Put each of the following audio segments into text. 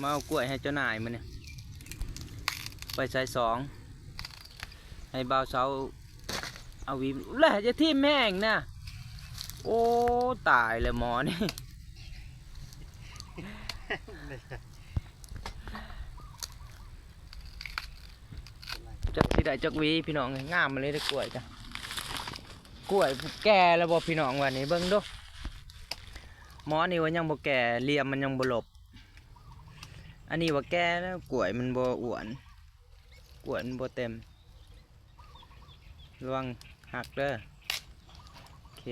ມາເອົາກ້ວຍໃຫ້ເຈົ້ານາຍມື້ນີ້ ໄປສາຍສອງ ໃຫ້ບ່າວເຊົາເອົາຫວີ ແລະ ຢ່າຖິ້ມແຮງນະ. ໂອ້ ຕາຍແລ້ວໝໍນີ້ ຈັກຊິໄດ້ຈັກຫວີພີ່ນ້ອງເອີຍ. ງາມມາເລີຍເດ້ ກ້ວຍກະ ກ້ວຍແກ່ແລ້ວບໍ່ພີ່ນ້ອງ? ວ່ານີ້ເບິ່ງດູ ໝໍນີ້ວ່າຍັງບໍ່ແກ່ ຫຼ່ຽມມັນຍັງບໍ່ຫຼົບ. ອັນນີ້ວ່າແກ່ແລ້ວ ກ້ວຍມັນບໍ່ອ້ວນ ກ້ວຍມັນບໍ່ເຕັມ. ລະວັງຫັກເດີ. ໂອເຄ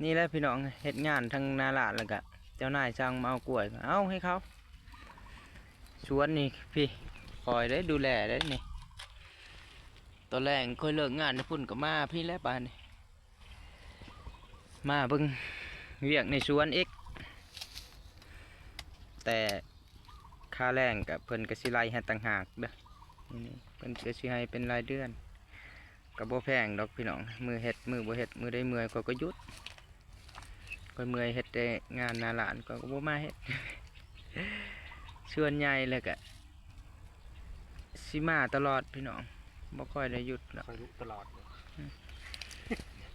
ນີ້ແຫຼະພີ່ນ້ອງ ເຮັດງານທາງໜ້າຮ້ານ ແລ້ວກະເຈົ້ານາຍສັ່ງມາເອົາກ້ວຍ ເອົາໃຫ້ເຂົາ. ສວນນີ້ພີ່ ຂ້ອຍໄດ້ດູແລເດ້ນີ້. ຕອນແລງຂ້ອຍເລີກງານຢູ່ພຸ້ນກະມາພີ້ແຫຼະບາດນີ້. ມາເບິ່ງວຽກໃນສວນອີກ ແຕ່ຄ່າແລງກະເພິ່ນກະຊິໄລ່ໃຫ້ຕ່າງຫາກເດີ. ນີ້ເພິ່ນກະຊິໃຫ້ເປັນລາຍເດືອນ ກະບໍ່ແພງດອກພີ່ນ້ອງ. ມື້ເຮັດ ມື້ບໍ່ເຮັດ ມື້ໃດເມື່ອຍຂ້ອຍກະຢຸດ. ຂ້ອຍເມື່ອຍເຮັດແຕ່ງານໜ້າຮ້ານ ຂ້ອຍກະບໍ່ມາເຮັດ ສ່ວນໃຫຍ່ແລ້ວກະ ຊິມາຕະຫຼອດພີ່ນ້ອງ ບໍ່ຄ່ອຍໄດ້ຢຸດດອກ. ຂ້ອຍດຸຕະຫຼອດເລີຍ ອືມ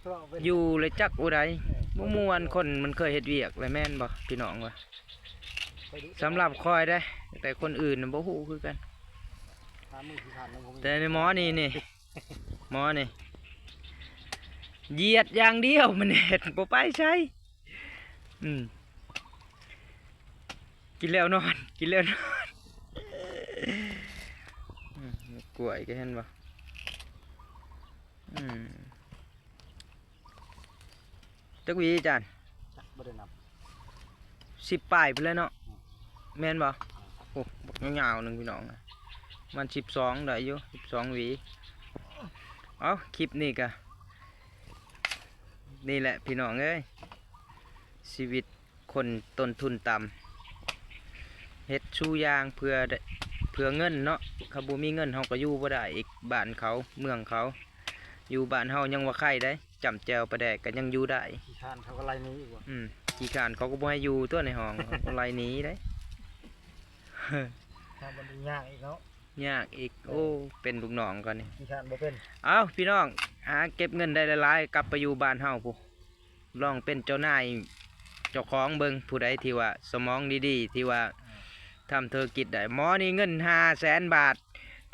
ເວົ້າເປັນ ຢູ່ແລ້ວຈັກຜູ້ໃດ ເອີ ບໍ່ມ່ວນ. ຄົນມັນເຄີຍເຮັດວຽກແລ້ວແມ່ນບໍ່ພີ່ນ້ອງວ່າ? ຂ້ອຍດຸຕະຫຼອດ ສຳລັບຂ້ອຍເດ້ ແຕ່ຄົນອື່ນນະບໍ່ຮູ້ຄືກັນ. ຫາມື້ທີ່ຜ່ານມາບໍ່ມີ ແຕ່ໃນໝໍນີ້ນີ້ ໝໍນີ້ ຢຽດຢ່າງດຽວ ມັນເຮັດບໍ່ໄປໃສ. ອືມ ກິນແລ້ວນອນ ກິນແລ້ວນອນ. ອືມ ກ້ວຍກະເຫັນບໍ່? ອືມ ຈັກຫວີອາຈານ? ຈັກ ບໍ່ໄດ້ນັບ ສິບປາຍພຸ້ນແຫຼະເນາະ. ອືມ ແມ່ນບໍ່? ອືມ ໂອ້ ບັກຍາວໆໜຶ່ງພີ່ນ້ອງ ມັນສິບສອງໄດ້ຢູ່ ສິບສອງຫວີ. ເອົ້າ ຄລິບນີ້ກະ ນີ້ແຫຼະພີ່ນ້ອງເອີຍ ຊີວິດຄົນຕົ້ນທຶນຕ່ຳ ເຮັດຊູ່ຢ່າງເພື່ອ ເພື່ອເງິນເນາະ. ຄັນບໍ່ມີເງິນເຮົາກະຢູ່ບໍ່ໄດ້ອີກ ບ້ານເຂົາເມືອງເຂົາ. ຢູ່ບ້ານເຮົາຍັງວ່າໄຄເດ້ ຈ້ຳແຈ່ວປາແດກກະຍັງຢູ່ໄດ້. ຂີ້ຄ້ານເຂົາກະໄລ່ໜີອີກບໍ່? ອືມ ຂີ້ຄ້ານເຂົາກະບໍ່ໃຫ້ຢູ່ຕົວະໃນຫ້ອງ ເຂົາກະໄລ່ໜີເດ້. ຖ້າມັນຍາກອີກເນາະ ຍາກອີກ. ເອີ ໂອ້ ເປັນລູກນ້ອງກ່ອນນີ້ ຂີ້ຄ້ານບໍ່ເປັນ. ເອົ້າ ພີ່ນ້ອງ ຫາເກັບເງິນໄດ້ຫຼາຍໆ ກັບໄປຢູ່ບ້ານເຮົາພຸ້ນ ລອງເປັນເຈົ້ານາຍເຈົ້າຂອງເບິ່ງ. ຜູ້ໃດທີ່ວ່າສະໝອງດີໆ ທີ່ວ່າ ເອີ ທຳທຸລະກິດໄດ້ ໝໍນີ້ເງິນຫ້າແສນບາດ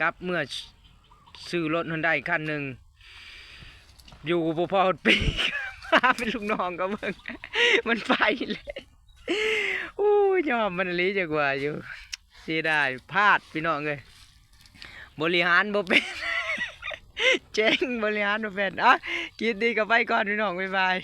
ກັບເມືອ ຊື້ລົດຮອນດ້າຄັນໜຶ່ງ ຢູ່ບໍ່ພໍຮອດປີ ມາເປັນລູກນ້ອງກະເບິ່ງ ມັນໄປແລ້ວ. ໂອ້ຍ ຍອມມັນອີ່ຫຼີຈັກວ່າຢູ່ ເສຍດາຍ ພາດພີ່ນ້ອງເອີຍ ບໍລິຫານບໍ່ເປັນ ເຈັງ ບໍລິຫານບໍ່ເປັນ. ເອົ້າ ຄລິບນີ້ກະໄປກ່ອນພີ່ນ້ອງ ບາຍບາຍ.